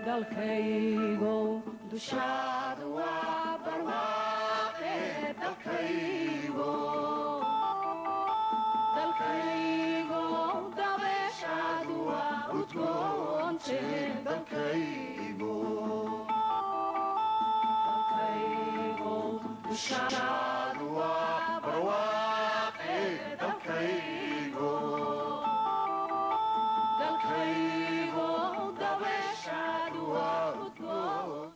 Dalkaygo dushaadu waa barwaaqe, dalkaygo, dalkaygo dabeeshaadu waa udgoonte, dalkaygo, dalkaygo dushaadu waa barwaaqe, dalkaygo, dalkaygo dabeeshaadu waa udgoon.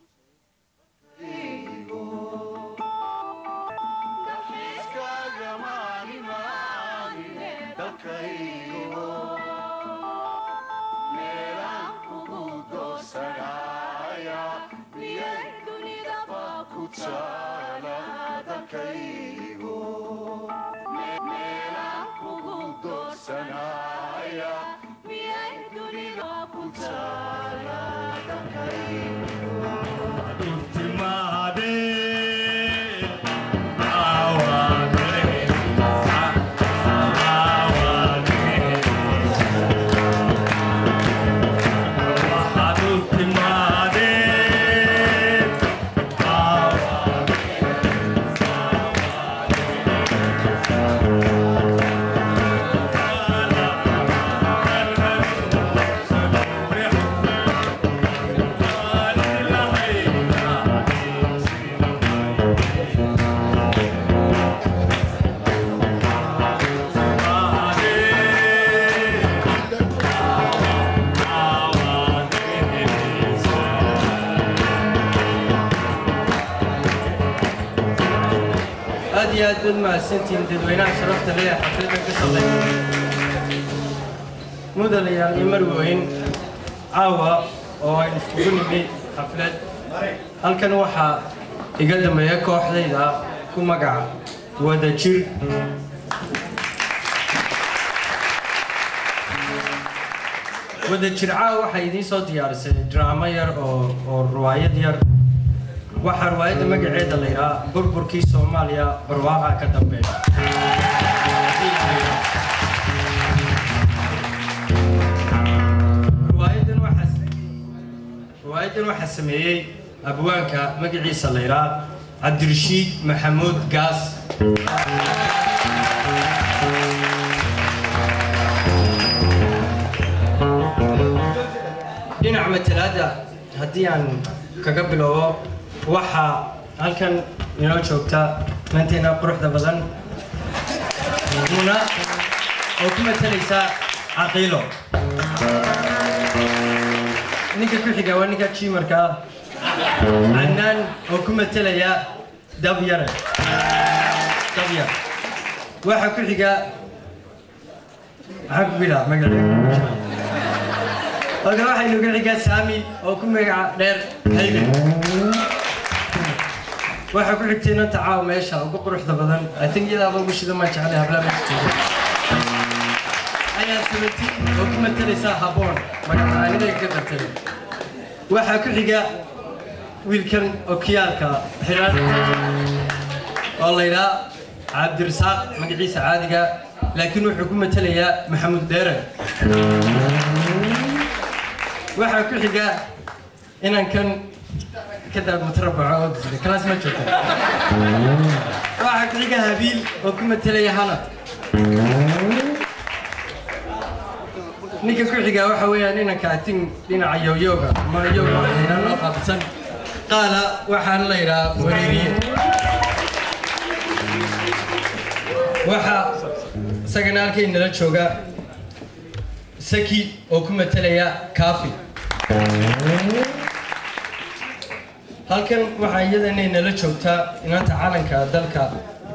Aad iyo aad baad mahadsantihiin dadweynaha sharafta leh ee xafladan ka soo qayb. Mudanayaal iyo marweyn, caawa oo aynu iskugu nimi xaflad halkan, waxaa iga dambeeya kooxdayda ku magaca Wadajir. Wadajir caawa waxay idiin soo diyaarisay drama yar oo riwaayad yar. Waxaa riwaayadda magaceeda la yidhaha Burburkii Soomaaliya Barwaaqa Ka Dambeeya. Riwaayadan waxaa sameeyey abwaanka magaciisa la yidhaha Cabdirashiid Maxamuud Gaas. Dhinaca matalaadda haddii aan kaga bilowbo, waxaa halkan inoo joogta manteena quruxda badan Muna oo ku matalaysa Caqiilo. Ninka ku xiga waa ninka jiimarka ah, Cadnaan, oo ku matalaya Dabyare, Dabyar. Waxaa ku xiga, maxaan ku bilaa magaceeda? Halkan waxaynu ka xigaa Saami oo ku magaca dheer Haybe. Waxaa ku xigtay inanta caawa meesha ugu quruxda badan, I think iyadaaba ugu shidan, maan jeclay hablaa meesha jooga, ayaa 17 oo ku matalaysa Haboon, magacaanida ka qabtay. Waxaa ku xiga wiilkan okiyaalka xiran oo la yidhaha Cabdirasaaq magaciisa caadiga, laakiin wuxuu ku matalayaa Maxamuud Dheere. Waxaa ku xiga inankan kada mutarabaco oo disday class ma joogta. Waxaa ku xiga Habiil oo ku matalaya Hanad. Ninka ku xiga waxa weeyaan inanka atin dhinaca yoyoga ama yoga waxa la loo qaabilsan qaala, waxaana la yidhaha Wareeriye. Waxaa isagana halkay nala jooga Saki oo ku matalaya Kaafi. Halkan waxaa iyadana nala joogtaa inanta calanka dalka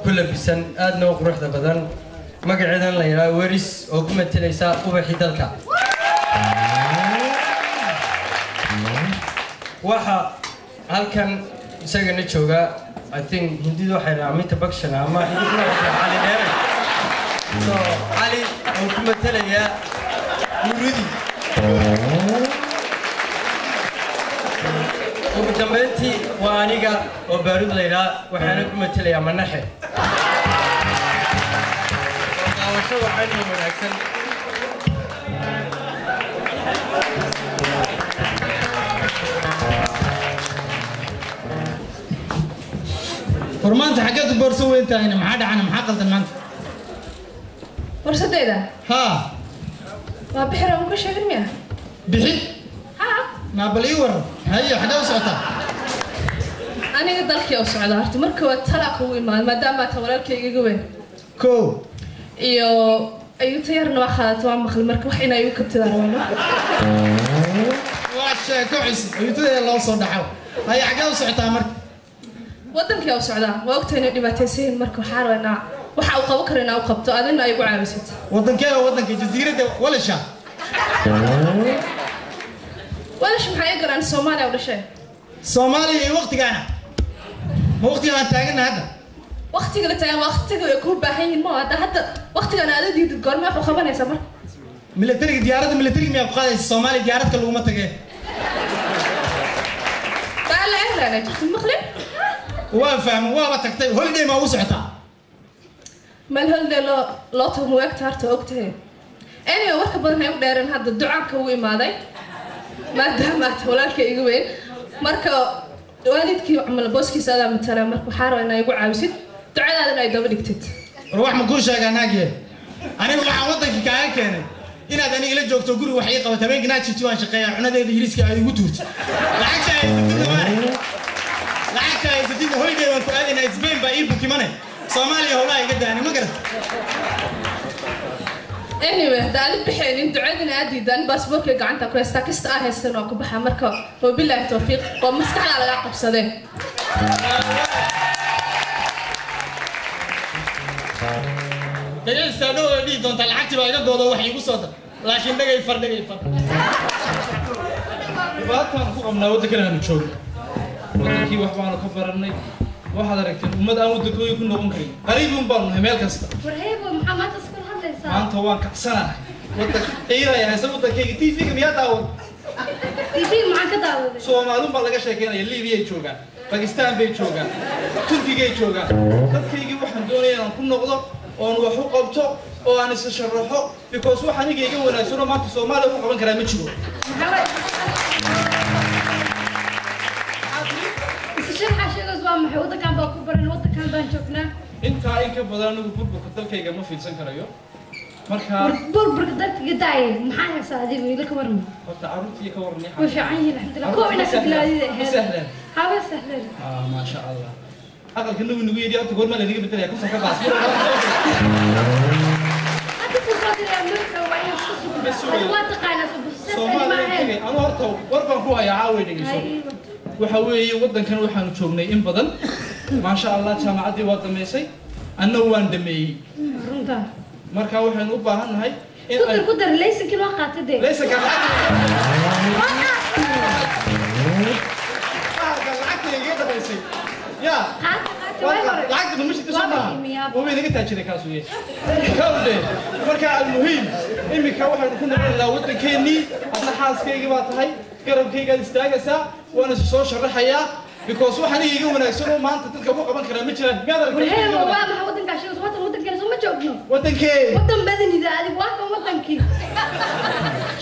ku labisan, aadna u quruxda badan, magaceedan la yidhaha Weris oo ku matalaysa Ubaxii Dalka. Waxaa halkan isagana jooga, I think Hindidu waxay dhahaa Amitabh Bachchan ama hindiduna waxay dhahaa Cali Dheere, so Cali oo ku matalaya Murudi. Ugu dambeyntii waa aniga oo Baarud la yidhaha, waxaana ku matelayaa Manaxe. Daawasho waxaana wanaagsan. War maanta xaggeed u boorso weyn tahayna maxaa dhacana maxaa qaldan maanta? Warsadayda? Haa. Waa bixira uga sheegin miya? Bixin? Haa. Naa bal ii waran. Haye xaggee u socotaa? Aniga dalkii u socdaa horta marka waa talaaq ugu imaad maadaama ta walaalkayga iga weyn. Koo. Iyo ayuu tayarna waa qaadato waa maqli marka wax inay igu kabtidaan rabaan. Waa sheeko cusub ayuutadeeda loo soo dhaxo. Haye xaggee u socotaa marka? Wadankii u socdaa waa ogtahay inay dhibaataysan marka waxaa rabaa inaa waxa uu qaban karo inaa u qabto adina ay igu caawisid. Wadankee waa wadanka jasiiradda walasha? Walash maxay iga garan Soomaaliya u dhashay? Soomaaliya iyo waqtigaana ma waqtigaan aan taagana hadda? Waqtiga la taagan waqtiga ay kuu baahan yihiin ma hadda hadda waqtigan aad diidid goorma wax u qabanaysaa marka? Militariga diyaaradda militariga miyaa ku qaadaysa Soomaaliya diyaaradka laguma tagee. Baa la ehlana jirta maqlin? Waa fahmay waaba tagtay holiday ma ugu socotaa? Meel holiday loo tago ma waagta horta ogtahay. Anyway warka badan hay u dheereen hadda ducaanka ugu imaaday maadaama aad walaalkay iga weyn marka waalidkii camal booskiisa adaa matala marka waxaa rabaa inaa igu caawisid ducadaadana ay daba dhigtid. War wax ma kuu sheegaa naagiye? Aniga waxaan wadankii kaaga keenay inaad aniga ila joogto guriga wax ii qabato habeenkii naad jirti waan shaqeeyaa cunadeeda yiriska ay igu tuurto. Lacagta haysatidna maarag lacagta haysatidna holiday waan ku aadaynaa Spain baa ii bukimane Soomaaliya howlaha iga daani ma garat. Anyway hadda aad bixeenin ducadina aad diidaan baasaboorkay gacanta ku haystaa kasta aa haysan waa ku baxaa marka wabilaahi tawfiiq waa maskaxdaa lagaa qabsadee. Dhagaysta dhow ay dhihi doontaa lacagtii baa iga goodo wax iigu soo dar laakiin dhagay far dhagay far. Dhibaataan ku qabnaa waddankan aanu joogno waddankii wax baanu ka barannay waxaad aragteen ummad aan waddankooda ku noqon karin qariib un baanu nahay meel kasta. War heebo maxaa maanta iskula hadlaysaa? Maanta waan kacsanahay waddanka ciidaya haysa waddankayga TV-ga miyaa daawan? TV-ga maxaan ka daawaday? Soomaalun baa laga sheekeynaya Liibiyay joogaan Bakistaan bay joogaan Turkigay joogaan dadkaygii waxaan doonaya inaan ku noqdo oon wax u qabto oo aan isa sharaxo because wax aniga iga wanaagsan oo maanta Soomaaliya ku qaban karaa ma jiro. Isa sharaxa sheegays waa maxay waddankan baa ku baran waddankan baan joognaa. Intaa in ka badan anigu burburka dalkayga ma fiirsan karayo. Marka burburka dalkayga daayay maxaa haysaa adigu ila ka warma? Horta carruurtii ka warnay. Way fiican yihiin alxamdulillah. Koob inaad ka bilaadid ahayd. Sahlan. Haba sahlan. Ah ma sha Allah. Aqalka nagu nagu yidhi horta goorma lanaga bedelaya ku soo baas. Hadda ku soo diray mulka waa inaad isku sugtaa. Waa taqaanaa Soomaaliya anu horta war baan ku hayaa caaway dhegeyso. Waxa weeye waddankan waxaanu joognay in badan ma sha Allah jaamacaddii waa dhameysay anna waan dhameeyey. Runta. Marka waxaynu u baahan nahay in ay ku dar laysankii loo qaatay dee. Laysanka lacagta iga dhameysay. Ya. Lacagta ma shita soo maaha. Waa inaga taajiray kaas weeye. Kawde. Marka almuhiim imika waxaynu ku noqonaynaa waddankeennii adna xaaskaygii baa tahay garabkaygaad istaagaysaa waan isu soo sharaxayaa because wax aniga iga wanaagsan oo maanta dadka ku qaban karaa ma jiraan. Miyaad aragtay? War heebo waa maxay waddankaa sheegayso waddan waddankeena soo ma joogno. Waddankee? Waddan badanida adigu waa kan waddankii.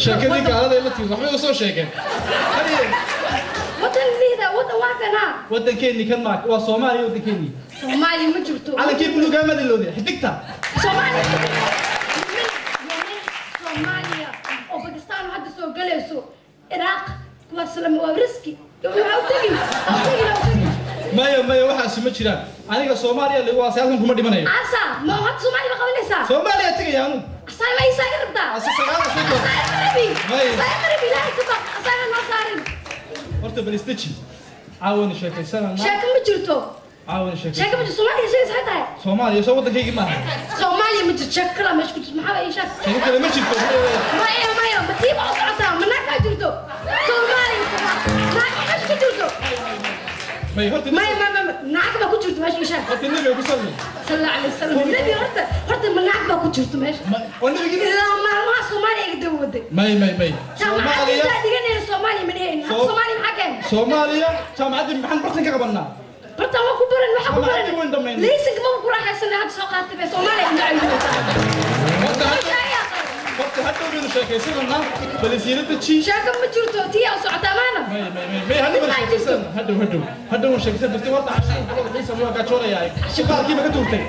Sheekadii gaalada la tiis waxbay u soo sheegeen. Waddan liida waddan waa kana. Waddankeennii kan ma waa Soomaaliya waddankeennii. Soomaaliya ma jirto. Calankii buluuga ma dilowday xidigta. Soomaaliya. Soomaaliya oo Pakistan hadda soo galayso Iraq kuwaas lama waa riski. Maya maya waxaasi ma jiraan aniga Soomaaliya lagu waasay kuma dhimanayo. Asa ma had Soomaaliya qabanaysaa? Soomaaliya tagay anu. Asa ma isa rabtaa? Asa sagaal soo. Maya. Asa qaribi ilaahay ka baq asa noo saarin. Horta bal istaji. Caawana sheekaysanana. Sheeko ma jirto. Caawana sheekay. Sheeko ma jirto Soomaaliya sheekay tahay. Soomaaliya soo waddankaygii maaha. Soomaaliya ma jirto sheeko kale ma jirto maxaa ii sheeg? Sheeko kale ma jirto. Maya maya ma tiiba u socotaa ma naag jirto. Soomaaliya naag ma jirto. May horta may may may naag ba ku jirto meesha ii sheeg. Horta nabiga ku salli. Sallallahu alayhi wasallam. Nabi horta horta ma naag ba ku jirto meesha. Waa nabiga ilaa maalmaha Soomaaliya iga dawaday. May may may. Soomaaliya dhiganayna Soomaaliya ma dhehayna. Soomaaliya maxaa keenay? Soomaaliya jaamacaddii maxaan bartan ka qabanaa? Bartan waa ku baran waxa ku baran. Laysanka ma ku raaxaysanay hadda soo qaatay bay Soomaaliya indhaca. Horta hadda horta hadda baynu sheekay Sheekaysananaa balisiinada ji. Sheeko ma jirto, tii aa socotaa maana. May may may may, hadhow waan sheekaysan, hadhow hadhow hadhow waan sheekaysan jirtay. Horta cashuur qolada xiisa waa gaajoonayaa, suqaarkii ma ka tuurtay?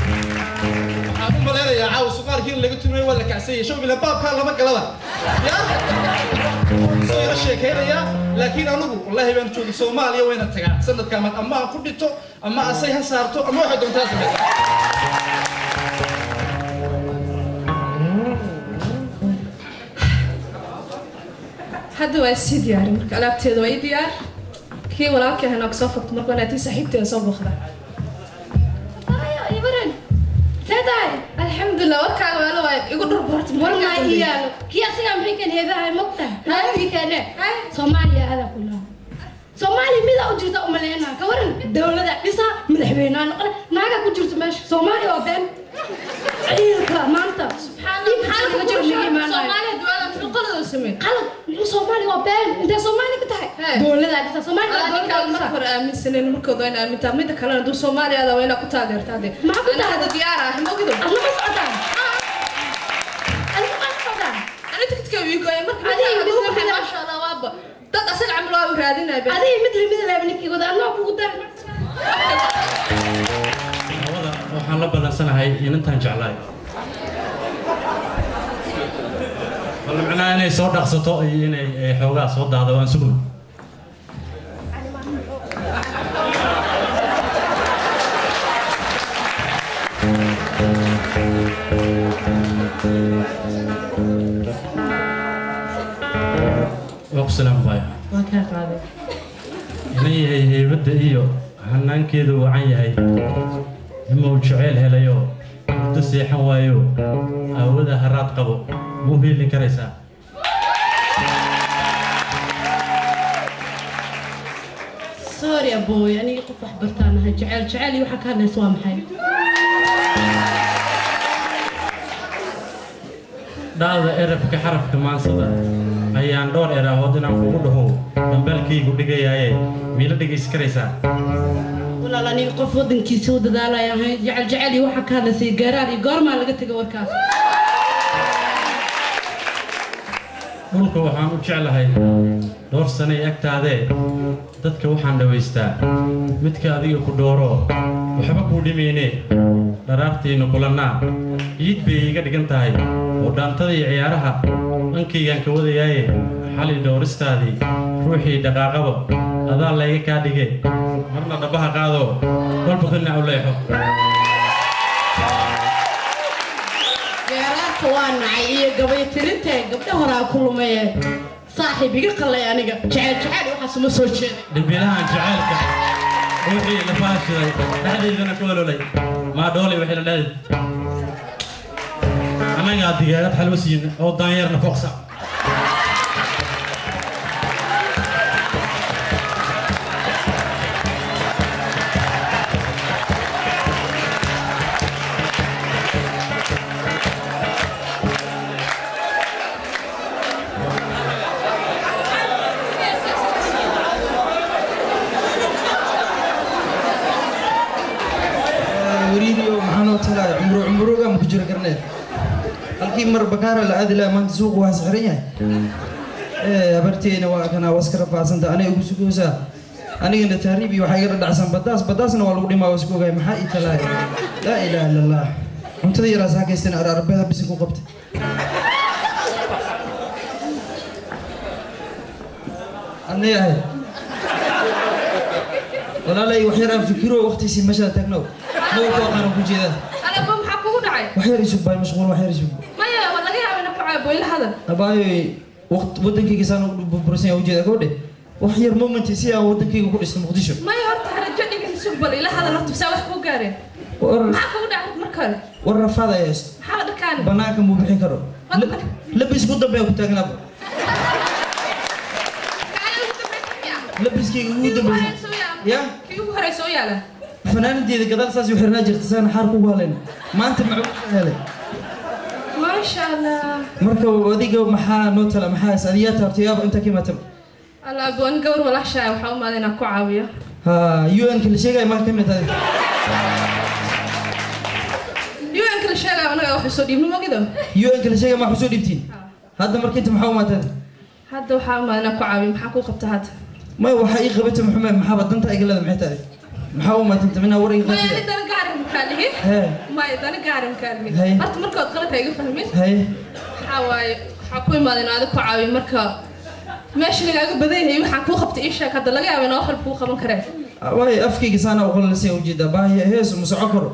Waxaan u malaynayaa caawa suqaarkii in laga tumay, waa la kacsanyay shawbila baabkaa lama galaba ya soo yaro sheekaynayaa. Laakiin anigu wallaahi baan joogay Soomaaliya, wayna tagaa sanadka ama ha ku dhinto ama asay ha saarto ama waxay doontaa sameysa. Hadda waa sii diyaarin marka alaabteeda waa ii diyaar. Kii walaalkii ahna waa kasoo fogto, marka waa tii saaxiibteeda soo booqda. Ayo, ibaran. Seedahay. Alxamdulilah, warkaaga waala waa igu dhur horta. War maa ii yaalo. Kii asigaa maxay keen heedahay mogtahay? Naagtii keene. Soomaaliya adaa ku lahaa. Soomaaliya midaa u jirta u maleynaa. Ka waran dowlada dhisa, madaxweynaha noqon, naagaa ku jirta meesha. Soomaaliya waa been. Ciidanka maanta. Maxaa lagu jiro miga imaanayo? Soomaaliya duwada muxuu qalad u sameeyey? Qalad muxuu? Soomaaliya waa been. Intee Soomaaliya ka tahay? Dowladaa dhisa Soomaaliya waa ninkaa dowlada marka dhisa. Hore aaminsanen markooda waa ina aamintaa, midda kalena hadduu Soomaaliya adaa waa inaa ku taageertaa de. Maxaa ku Ana hadda diyaar ah mogido. Adna ma socotaa? Adiga ma socotaa? Ani tikidka wii gooyay marka. Adiga mid mid waxay lamid ah. Maasha Allah, waaba dad asaga camal waa u raadinaya be. Adiga mid lamid leh ninkii wada adna waa kugu daray. Labada waxaan la ballansanahay inantaan jeclaay, bal macnaha inay soo dhaqsato iyo inay xoogaa soo daahdo waan sugna. Waa ku salaam baaya. Waa kaa qaaday. Inan yahay heybadda iyo hanaankeedu wacan yahay, imuu jeceyl helayo muddo seexan waayo, aawada haraad qabo, muu hiilin karaysaa? Sorry abooy, aniga qof wax bartaan ahay. Jecel jecel iyo waxaa ka hadlaysa waa maxay? Dhaada erabka xarafka maansada ayaan dhowr eraahood inaan kugu dhaho dambaalkaygu dhigayaaye, miila dhegaysi karaysaa? Walaal, aniga qof waddankiisa u dadaalaya ahay. Jecel jecel iyo waxaa ka hadlaysa iyo gaaraar iyo goormaa laga tegay warkaas? Dhulka waxaan u jeclahay dhowr sanay agtaadee, dadka waxaan dhawaystaa midka adiga ku dhooro, waxba kuu dhimayne dharaartiinnu kulannaa ciid bay iiga dhigan tahay oo dhaantada iyo ciyaaraha dhankaygaan ka wadayaaye, xali dhowristaadii ruuxii dhaqaaqaba adaa layga kaa dhige, marna dhabaha qaado walba dhinac u leexo. Geeraarka waa nacay iyo gabay tirintee gabdho horaa ku lumaye. Saaxiib iga qallay, aniga jecel jecel iyo waxaas uma soo jeeday. Dhimbilahan jacaylka ruuxii lafaha shiday dhexdaydana ku ololay maadhoolay waxay la dhahday annagaa digaagad xalwo siin oo daanyarna fooqsa. Weriidiyo maxaa noo talaaya? Cumro cumrooga ma ku jiro karneed halkii mar bakaara la aadi lahaa, maanta suuqu waa sixran yahay. Habarteena waa kanaa waska rafaasanta anay ugu sugoosaa, anigana tahriib iyo waxaa iga dhadhacsan badaas badaasna waa lagu dhimaa, waa isku ogahay. Maxaa ii talaaya? Laa ilaaha illa allah, cuntada yaraas hakaystan ararbeha bisi ku qabtay adnay ahayd. Walaalay, wax yar aan fikiro, waqtiisii meeshaa taagnow maga ku aqaano ku jeedaa. Alabo, maxaa kugu dhacay? Wax yar isug baay, mashquul, wax yar isug. Maya, waa laga yaabaa inaan ku caabo ila hadal. Abaayoy, waqt waddankayga saan u burbursan yahay ujeeda gabadhe, wax yar moment si aan waddankayga ku dhisto Muqdisho. Maya, horta harajo dhigin, sug bal ila hadal horta, saa wax kuu gaareen? War maxaa kugu dhacay marka hore? War rafaad ay haysto. Maxaa dharkaani? Banaanka muu bixin karo, labis ku dambeeya ku taagnaaba, labiskayga ugu dambeysay ya. Kii ugu horeysa u yaala. Fanaanadeeda gadaal saas u xirnaa jirta, saan xaar kugu halayn maanta macluumaad helay. Maasha allah. Marka adiga maxaa noo tala? Maxaa haysa adiyaa taabtay yaaba inta ka imaataba? Alaabo, ani gabar walaashaa waxaa u maaday inaan ku caawiyo. Ha, UN ka la sheegaya maa ka mid tahay? UN-ka la sheegaya anaga wax soo dhiibno mogido. UN kala sheegay ma wax soo dhiibtiin? Hadda marka inta maxaa u maatay? Hadda waxaa imaadnaa ku caawiyo. Maxaa kuu qabta hadda? May waxa ii qabatay maxamed, maxaaba danta iga leedahay? Maxay tahay? Maxaa u maatay inta mina war iga Maya, ani qabatay? dana gaari makaa lihi. Hee. Maya, dana gaari makaa lihi. Haye. Horta markood qalad ha iga fahmin. Haye. Waxaa waaye, waxaa ku imaadeen adig ku caawiyo. Marka meesha lagaaga badan yahay waxaan kuu qabtay ii sheeg. Hadda laga yaaba inaa wax walba kuu qaban karee. Waay afkayga saana u qalalasay ujeedaa baahiya hees ma soco karo.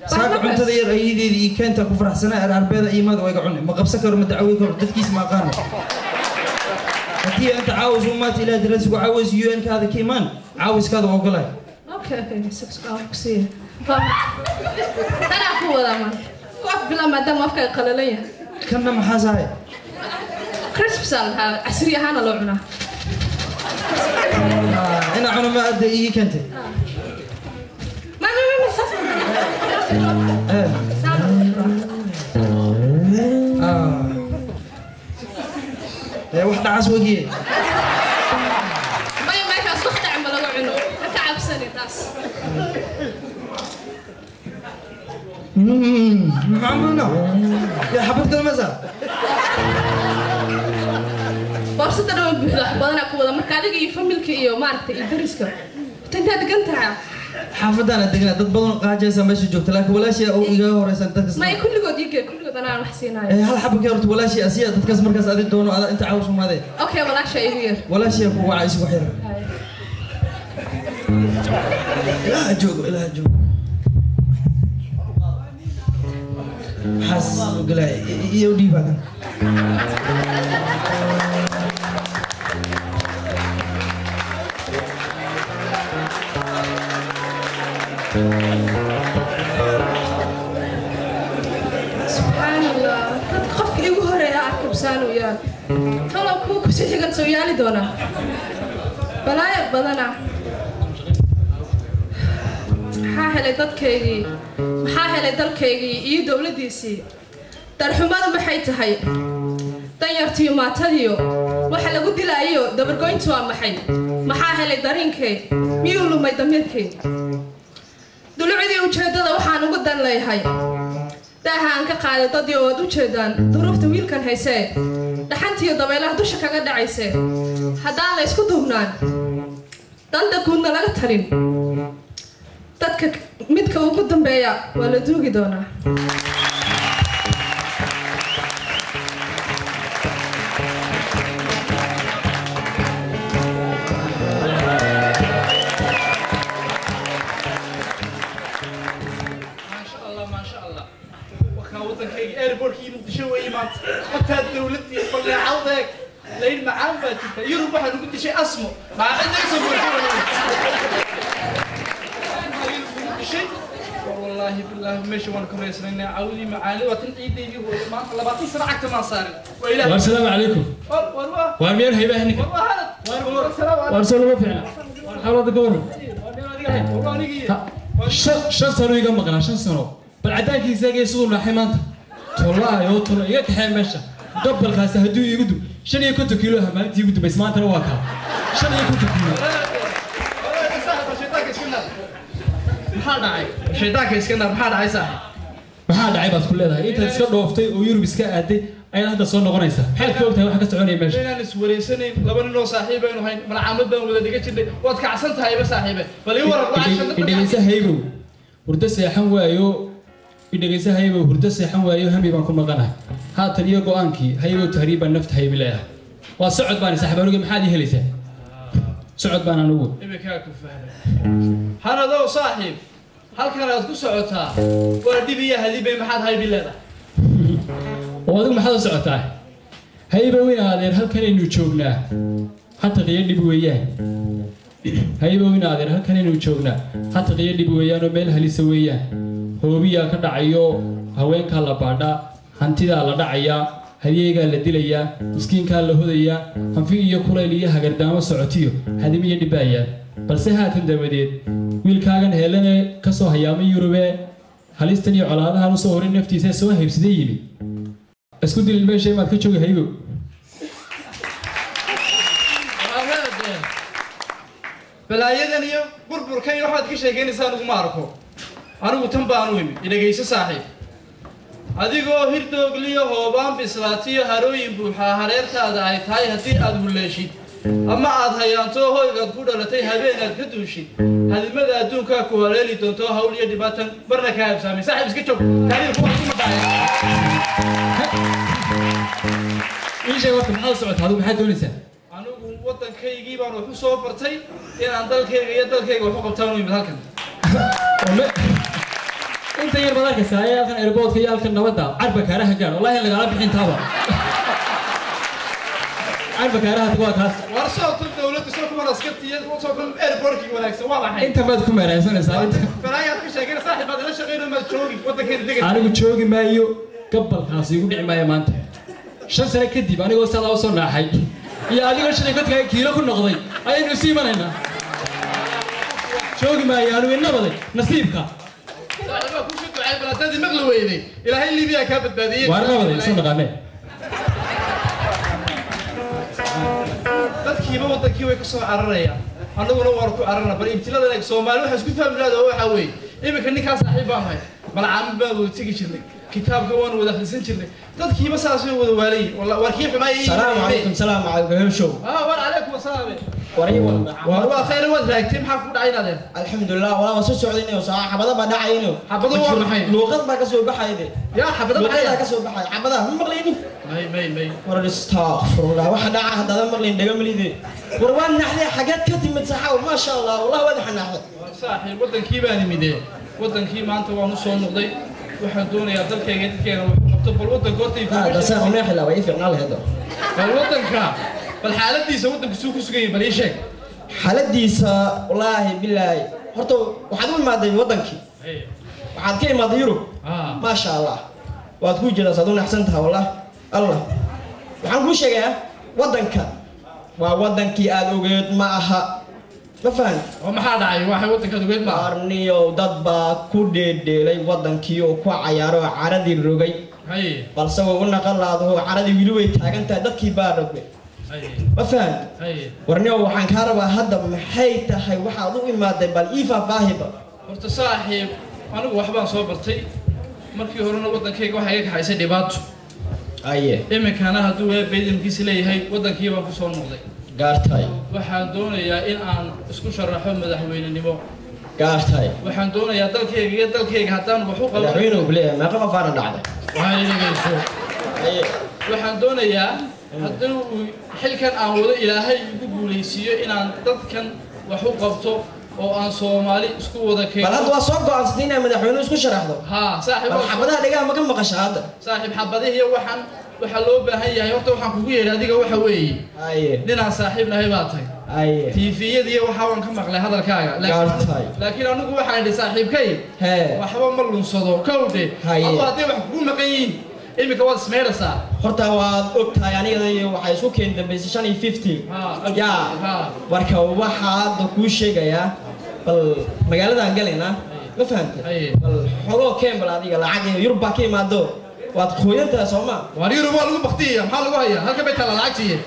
Saaka cuntada yar ayadeeda ii keenta ku faraxsanaa ararbeeda iimaada waa iga cunay. Ma qabsan karo, ma dacwey karo, dadkiisa ma aqaano. Haddii inta caawis u maata ilaah darasigu caawis UN kaada ka imaan caawiskaada waa ogolahay. Okay, sug ku siiya. Tanaa ku wadaa maanta ku af bilaa maadaama afkaaga qalalan yahay. Kanna maxaa sahay? Crisps aa la dhahaa, casri ahaana loo cunaa. Inaa cuno ma adda ii keentay? Ma ma ma ma saas ma. Eh. Saana loo cunaa. Ah. Ee, wax dhacaas wegiye. Maya, meeshaas wax dhac ma laga cuno, ha ka cabsani taas. Macamulna yaa xabad kale masa? Boorsada dhan way buuxda, wax badanaa ku wada. Marka adiga iyo familka iyo maaragtay iyo dariska horta intaa degan tahay? Xaafadaan deganaa, dad badan oo qaajaysa meesha joogta, laakiin walaashii oo igaga horeysan dadkas. Maya, kulligood ii gee, kulligood anaa wax siinayo. Ee, hal xaba ka horta walaashii asiya dadkaas markaas adi doono ada inta caawis umaadee. Okay, walaasha igu yar. Walaashii ku waca isugu xira. Ilaaha joogo, ilaaha joogo. Maxaas u galay iyo dhiibaa kan? Subxaan Allah, dadka qofka igu horeeya arkabsaan u yaal talow kuwa kusii xigan soo yaali doonaa balaayo badana. Maxaa helay dadkaygii? Maxaa helay dalkaygii iyo dowladdiisii? Darxumadu maxay tahay? Danyartiyo maatadiyo waxa lagu dilaayo dabargoyntu waa maxay? Maxaa helay dariinkay? Miyuu lumay damiirkay? Dulucdii ujeeddada waxaan ugu dan leeyahay daaha aan ka qaaday dadii oo aad u jeedaan duruufta wiilkan haysee dhaxantiiyo dabaylaha dusha kaga dhacayse. Haddaan la isku duubnaan, danta guudna laga talin, dadka midka ugu dambeeya waa la duugi doonaa. Maasha Allah, maasha Allah. Wakaa waddankayga airportkii Muqdisho weeye maanta. Wataa dowladdii balleecawdeeg layn macaan baa jirta. Yurub waxaa lagu dishay asmo maa cid naga soo goortay lagu dishay. War wallaahi bilaahi meesha waan ka reysanaynaa cawdii macaani waa tan ciidaydii hooyo. Maanta 20 sano cagta maan saarin. Waa ilaah. Waar salaamu calaykum. War war waa. Waar miyaan haybaha ninka? War waa halad. War salaam. Waar soo lama fiicna. Waar xaalada ka waran? War waa anigii. 5 sano iga maqnaa, 5 sano. Bal cadaankiisa eegay siduu naaxay maanta. Tolaayo tolo iga kaxee meesha. Gabalkaasi hadduu iigu dub 55 kiilo ah maalintii igu dambaysay, maantana waa kaa 55 kiilo. Shaydaanka iska naar. Maxaa dhacay? Shaydaanka iska naar. Maxaa dhacay, saaxiib? Maxaa dhacay baad ku leedahay? Intaad iska dhooftay oo Yurub iska aaday ayaad hadda soo noqonaysaa. Maxaad ka ogtahay waxa ka soconaya meesha? Inaan iswareysanayn, laba nin oo saaxiib aynu hayn, malcaamad baan wada dhiga jirnay. Waad kacsan tahayba saaxiibe. Bal ii waran waxaa shaqada. Idhegaysa haybow, hurdo seexan waayo. Idhegaysa haybow, hurdo seexan waayo, hami baan ku maqanahay haatan iyo go'aankii haybow tahriib baan nafta haybi leeyahay. Waa socod baan saaxiib anigu. Maxaad ii helaysaa? Socod baan anigu. Iminkaa ku fahmay hanadow saaxiib, halkan aad ku socotaa waa dhib iyo hadibay. Maxaad haybi leedahay? Oo adigu maxaad u socotaa haybow? In adeer halkanaynu joognaa hataqiyo dhib weeyaan. Haybow in adeer halkanaynu joognaa hataqiyo dhib weeyaan oo meel halisa weeyaan. Hoobiyaa ka dhacayo, haweenkaa la baadhaa, hantidaa la dhacayaa, hadyeygaa la dilayaa, miskiinkaa la hodayaa, hanfi iyo kulayl iyo hagardaamo socotiyo hadimiyo dhibaayaa. Balse haatan dabadeed wiilkaagan heelane ka soo hayaamay Yurube halistan iyo colaadahan usoo horay naftiisa soo haybsaday yimi isku dilin meesha imaad ka joogi haybow. Balaayadan iyo burburkan iyo waxaad ka sheekeynaysaa anigu ma arko. Anigu tan baanu imi. Idhegayso saaxiib. Adigoo hirdoogliyo hoobaan bislaatiyo harooyin buuxaa hareertaada ay tahay haddii aad hulleeshid ama aad hayaanto hoygaad ku dhalatay habeenaad ka duushid hadimada adduunkaa ku haleeli doonto hawl iyo dhibaatan marna kaa habsaamay. Saaxiib iska joog, taariikhku waa kuma dhacay. Ii sheeg horta, maxaad u socotaa adigu? Maxaad doonaysaa? Anigu waddankaygii baan wax u soo bartay, inaan dalkayga iyo dalkayga wax u qabtaan u yimid halkan. Inta yar baad arkaysaa ee halkan airportka iyo halkan nabadda carba kaaraha gaar, wallahi lagala bixin taaba carba kaaraha waa kaas. War soo tun dawladdu soo kuwan askartiya soo kun airportkii wanaagsan waa maxay? Inta baad ku meeraysanaysaa inta. Balaayaad ka sheegeen saaxiib, baad ila shaqeyn maad joogi waddankeeda degan. Anigu joogi maayo, gabalkaasi igu dhici maayo maanta. 5 sano kadib anigoo sidaa usoo naaxay iyo adigoo 55 kiilo ku noqday ayaynu isu imanaynaa. Joogi maayo anigu, inabaday nasiibka. Saaxiib baa kusoo ducay, bal haddaad maqli weyday Ilaahay Liibiya kaa badbaadiyey. Waar nabaday isu naqaanee. Dadkiiba waddankii way ka soo cararayaan, annaguna waan ku cararna. Bal ibtilada eeg, Soomaali waxaa isku fahmi lahada waxaa weeye iminka ninkaa saaxiib baan nahay, malcaamid baan wada tegi jirnay, kitaabka waan wada akhrisan jirnay, dadkiiba saas way wada waalayihin. War kii xumaay. Salaamu calaykum, salaamu calaykum, hebshow. Ah, war calaykum asalaam. Waray. War waa khayr, waad raagtay, maxaa ku dhacay inaadeen? Alxamdulilah, walaa waa soo socdaynayo saa xabada baa dhacaynayo. Xabado waa maxay? Luuqad baa ka soo baxayde. Yaa xabado maxay? Luuqadaa ka soo baxay xabadaha, ma maqlaynin? May may may. War astaghfirullah, waxa dhaca haddaadan maqlayn dhaga malide. War waa naxday, xageed ka timid saxaaw? Maasha Allah, wallahi waad xanaxday. War saaxiib, waddankii baan imidee, waddankii maanta waan u soo noqday, waxaan doonayaa dalkayga dadkeena wax u qabto. Bal waddanka horta dasaan uneexi lahaa waa ii fiicnaa lahayd. Bal waddanka, bal xaaladiisa, waddanku suu ku sugan yahay bal ii sheeg. Xaaladiisa wallaahi bilaahi, horta waxaad u imaaday waddankii, waxaad ka imaaday Yurub, maasha Allah, waad ku jeedaa saad u naxsan tahay. Wallah Allah, waxaan kuu sheegayaa waddanka waa waddankii aad ogeed ma aha, ma fahan? Oo maxaa dhacay? Waxay waddankaad ogeed ma aha? Arniyow, dad baa ku dheedheelay waddankii oo ku cayaaro oo caradii rogay, balse way u naqalaado caradii weli way taagan tahay, dadkii baa rogay, ma fahan? Warniyow, waxaan kaa rabaa hadda maxay tahay waxaad u imaaday? Bal ii faahfaahiba. Horta saaxiib, anigu waxbaan soo bartay, markii horena waddankayga waxaa iga kaxaysay dhibaato. Aye. Iminkana hadduu eebba idinkiisa leeyahay waddankii baan ku soo noqday. Gaartay. Waxaan doonayaa in aan isku sharaxo madaxweynenimo. Gaartay. Waxaan doonayaa dalkayga iyo dalkayga haddaan wax u qaban. Madaxweynuhu ku leeyahay meeqa qof aana dhacday? Waxaa dhegeyso, waxaan doonayaa haddii uu xilkan aan wado Ilaahay igu guulaysiiyo inaan dadkan wax u qabto oo aan Soomaali isku wada keeno. Bal hadda waa soo go'aansatay inaad madaxweynuhu isku sharaxdo? Haa saaxiib. Bal xabadaha dhegaha ma ka maqasha hadda? Saaxiib, xabadihiyo waxaan waxaa loo baahan yahay, horta waxaan kugu yeedhay adiga waxa weeye ninaan saaxiib nahay baa tahay. Aye. TV-yadiiyo waxaa waan ka maqlay hadalkaaga. Gaartay. Laakiin anigu waxaan idhi saaxiibkay hee waxba ma lunsado kowdhe. Haye. Adu hadday wax kugu maqan yihiin iminka waad ismeydhaysaa. Horta waad og tahay aniga waxay isku keen dambaysay 55 yaa. Marka waxaa hadda kuu sheegayaa, bal magaaladaan galaynaa, ma fahamtay? Bal xogoo keen, bal adiga lacag iyo Yurub baa ka imaado, waad qoyantahay soo ma? Waar Yurub waa lagu baktiyaya, maxaa lagu hayaa? Halkan bay taala lacagtiiye.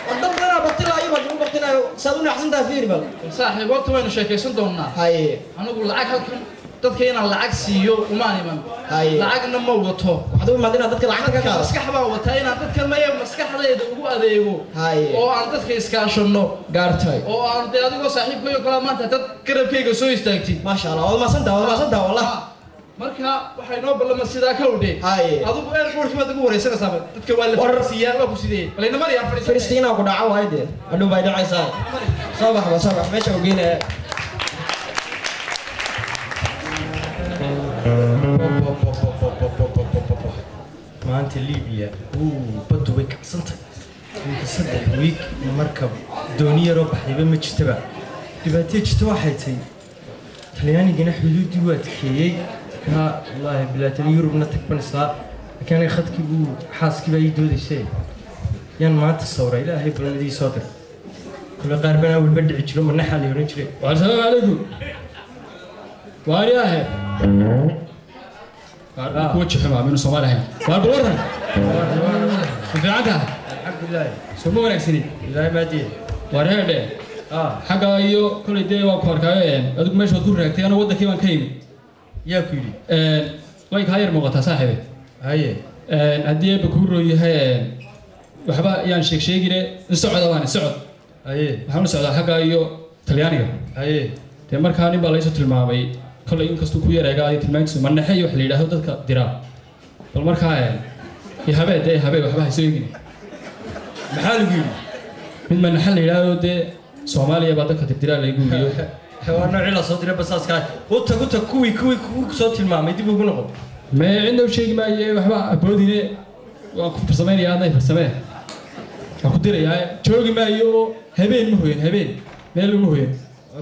War dad badanaa baktilaa, Yurub lagu baktinayo, saad u naxsan tahay fiir bal. Saaxiib, horta waynu sheekaysan doonaa. Haye. Anigu lacag halkan dadka inaan lacag siiyo umaan iman. Haye. Lacagna ma wato. Waxaad u imaad inaad dadka lacagta ka qaado. Maskax baan wataa, inaan dadkan maya maskaxdayda ugu adeego. Haye. Oo aan dadka iskaashanno. Gaartay. Oo aan dee adigoo saaxiibkayo kalaa maanta dad garabkayga soo istaagtid. Maasha Allah, waad mahadsantahay, waad mahadsantahay wallah. Marka waxay noo ballama sidaa ka udhe. Haye. Adigu airportkii baad ugu wareysanaysaa, dadka waa la fariisiyaa, waa ku sidee bal ina mari aan fadhiisanay. Faristiina ku dhaco waay dee, hadhow bay dhacaysaa. Soo bax ba, soo bax, meesha u geynaya. Maanta Libiya wuu baddu way kacsantay. Iminka 3 wiig markab dooni yaroo baxdayba ma jirtaba. Dhibaataya jirta waxay tahay Talyaanigana xuduuddii wuu adkeeyey. Markaa wallaahi bilaatani Yurubna tag ban islaa, laakiin aniga khadkii buu xaaskii baa ii doodaysay yaan maanta sawray. Ilaahay balmadii soo diray kule qaar banaa walba dhici jiro manaxaa la odhan jiray. Asalaamu calaykum, waariyaahe kuwa jixuma minu Soomaali ahayn. Waar bal waran, ma fiican tahay? Alxamdulilah. Soo ma wanaagsani? Ilaahay maadiye. Waar heedhe, xagga iyo kolay dee waa ku arkaayo, adigu meesha waad ku raagtay, anigu waddankii baan ka yimid. Yaa ku yidhi? Way kaa yar muuqataa saaxiibe. Haye. Haddii eebba kuu roon yahay, waxba yaan sheeg sheegine, in socda waan socod. Haye. Waxaan u socdaa xagga iyo Talyaaniga. Haye. Dee markaa nin baa laysoo tilmaamay kollay, inkastuu ku yareega adiga tilmaantiisu manaxe iyo wax la yidhaahdo dadka diraa. Bal markaa iyo habee, dee habee waxba haysoo eegine. Maxaa lagu yidhi? Mid manaxe la yidhaahdo dee Soomaaliya baa dadka dirdiraa laygu yidhiyo. Waa noocii la soo diray basaaska. U tag, u tag, kuwii kugu soo tilmaamay dib ugu noqon. Mee, cidna u sheegi maaye, waxba aboodine, waan ku farsamaynayaa, adna farsamee, waan ku dirayaa. Joogi maayo oo habeen ma hoyan, habeen meel uma hoyan,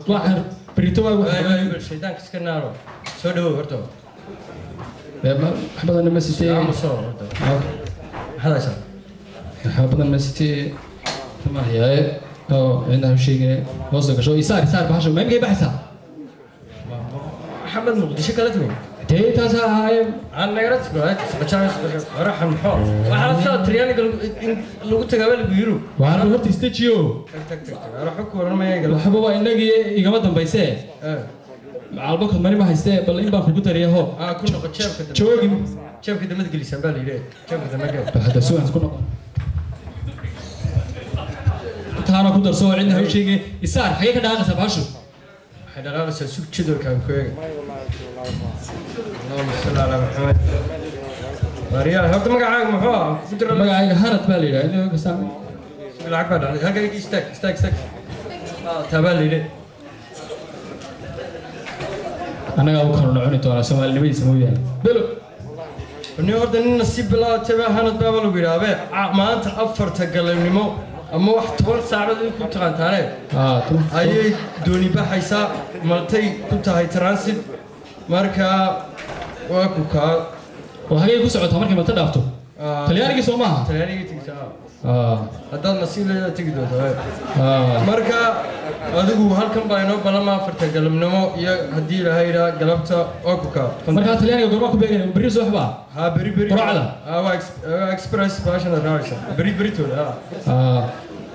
waxaan berito waa Waay, shaydaanka iska naaro. Soo dhawow horta. Wax badan ma sitee. Aamuso horta. Maxaad haysaa? Wax badan ma sitee, mahayaaye oo cidna ha u sheegine, hoosta gasho, isaar isaar bahasha ma imkay baxaysaa? Maxamed Muqdisho kala timi. Dee taas ha ahaaye. Aan nagala tago, saqajaan waraxan muxuu? Waxaa soo Talyaaniga lagu tagaaba lagu yiri. Waan horta istajiyo. Tag tag tag. Waraxu ku oran maya gal. Waxba waa inagii, igama dambaysee, macalbakod mani ma haystee, bal in baan kugu dariya ho. Ah, ku noqo jeebka dambe. Joogi. Jeebka dambe gelisan baa la yiri. Jeebka dambe gal. Bal hadda sugan ku noqon, taana ku darso oo cidna ha u sheegin. Isaar, xagee ka dhaqaaqaysaa bahashu? Waxay dhaqaaqaysaa, sug, jadwalkaan ku eega. Allahumma salli ala Muhammad. Mariya, horta magacaaga muxuu ahaa? Ku dira. Magacayga Hanad baa la yidhaha, inuu kastaan. Lacag baa dhacday. Halkaa istaag, istaag, istaag. Ah, taabaa la yidhi. Annagaa u kala cuni doonaa soomaalinimadiisa mooyaane belo. Nin horta nin nasiib bilaatay Hanad baaba lagu yidhaahbe. Maanta 4ta galabnimo ama wax 10 saacadood ku taqaantaane ayay dooni baxaysaa, Maltay ku tahay transit. Marka waa ku kaa. Oo hagee ku socotaa markay Malta dhaafto? Talyaanigii soo maaha? Talyaanigii tegtaa. Haddaad nasiib leedahay tegi doontaa. Marka adigu halkan baa inoo balama 4ta galabnimo iyo haddii ilaahay yidhaa galabta waa ku kaa. Markaa Talyaaniga goormaa ku beeganaya? Berri subax baa? Ha, beri beri. Quraacda? Ha, waa express baashana raacaysa beri beritooda ha.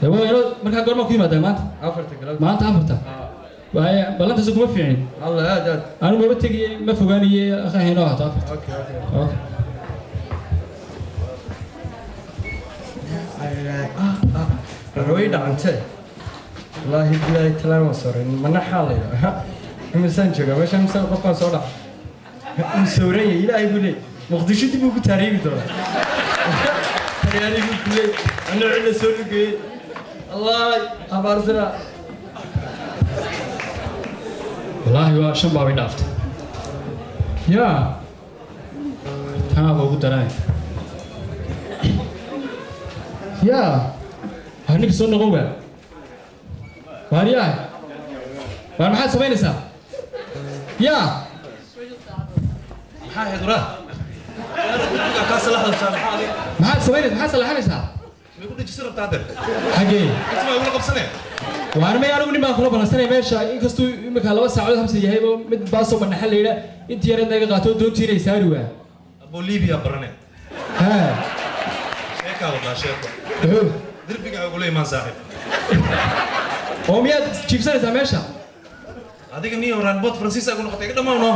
Dee waa inoo, markaa goormaa ku yimaadaa maanta? 4ta galabta. Maanta 4ta waaye, ballantaasi kuma fiicin. Alla aad aad. Anigu maba tegiye, ma fogaaniye, akhahaynoo ahaato 4ta. Okay okay. Okay. Way dhacantee, wallaahi bilaahi talaan waan sooray. Manaxaa la yidhaha imisaan joogaa meesha, imisaan qofkaan soo dhaca uu sawran yahay. Ilaahay buu leey Muqdisho dib uu ku taariibi doonaa, Talyaaniguu ku leey anna cidla soo lugeeyey. Allah abaarsana. Wallaahi waa 5 baabay dhaaftay yaa, tanaaba ugu daranay yaa. Waa ninka soo noqon waa waaryahay, waar maxaad samaynaysaa yaa? Maxaa ahayd waraa? Kaa salaxda maxaa adiga? Maxaad samaynaysaa, maxaad salaxanaysaa? Ma igu dhejisa rabtaa haddeer? Xaggee? Inta baa igula qabsanee. Waar may, anigu nin baan kula ballansanaya meesha, inkastuu imika 2 saacadood habsa yahayba, mid baasoo manaxa la yidhaa intii yareed naga qaato doontiina ay saari waa. Abo Libiya barane. Haa. Sheekaa wadaa, sheeko. Wuxuu derbiga igula imaan saaxiib. Oo miyaad jiibsanaysaa meesha? Adiga niyo raanbood Faransiis ay ku noqotay, iga dhamaaw noo.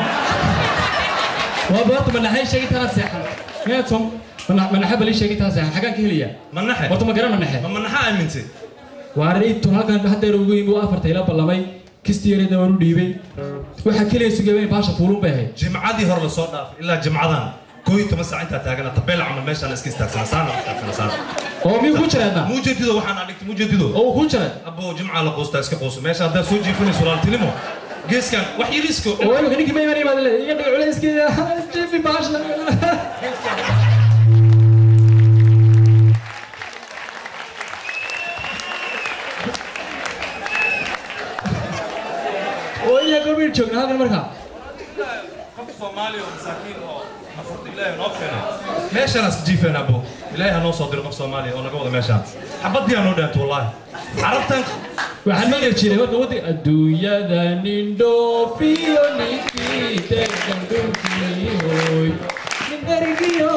Waa boorta manaxay sheegay taanaad seexan miyaad som manaxa bali sheegay taanaad seexan, xagaan ka helayaa manaxe? Horta ma garan manaxe. Ma manaxa aamintay? Waar intuu halkan haddeer ugu yimi waa 4ta ila ballamay, kistii yareedna waan u dhiibay, waxaa keliya sugaya in baasha fuulun bay ahayd. Jimcadii hore lasoo dhaafay ilaa jimcadan 11 saac intaa taagana tabeel camal meeshaan iska istaagsana, saana istaagsana saana. Oo miyuu ku jiraadna? Muujadido waxaan adhigtay muujadido. Oo uu ku jiray? Abo jimca la quustaa, iska quuso meesha haddaad soo jiifanayso walaaltinimo geeskan wax yariisko. Oo imika ninkii ma imanaya baad leedahay, iga dhiga culayskeeda, jiifi baasha. Oo ilaa goormaynu joognaa halkan markaa? Qof Soomaali oo masaakiin oo nafurta Ilaahay noo keenay meeshaan iska jiifeen. Abo Ilaahay ha noo soo diro qof Soomaali oo naga wada meeshaan, xabadii aa noo dhaanto wallaahi carabtan. Waxaan maqli jiray marka waddanka adduunyada nin dhoofiyo, ninkii degan dhulkii hooy, nin dhergiyo,